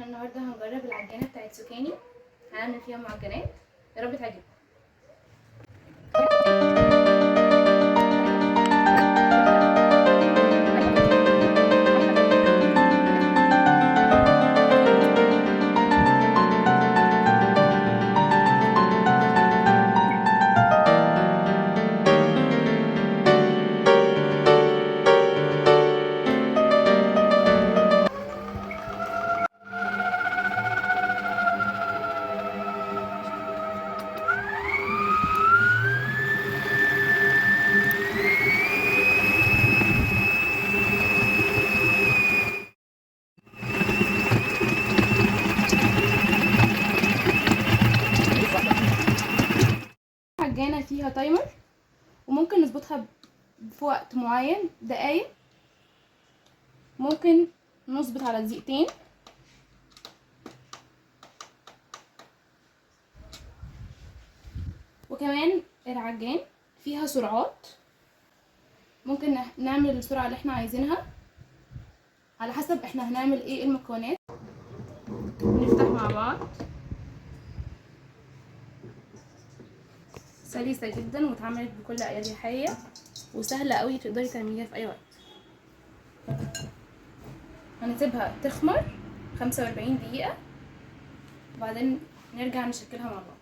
احنا النهارده هنجرب العجانه بتاعت سوكاني، هنعمل فيها معجنات، يا رب تعجبكم. عجانه فيها timer وممكن نظبطها في وقت معين، دقايق، ممكن نظبط على دقيقتين. وكمان العجان فيها سرعات، ممكن نعمل السرعة اللي احنا عايزينها على حسب احنا هنعمل ايه المكونات. نفتح مع بعض. سلسة جدا واتعملت بكل اريحية وسهلة قوي، تقدري تعمليها في اي وقت. هنسيبها تخمر 45 دقيقة وبعدين نرجع نشكلها مع بعض.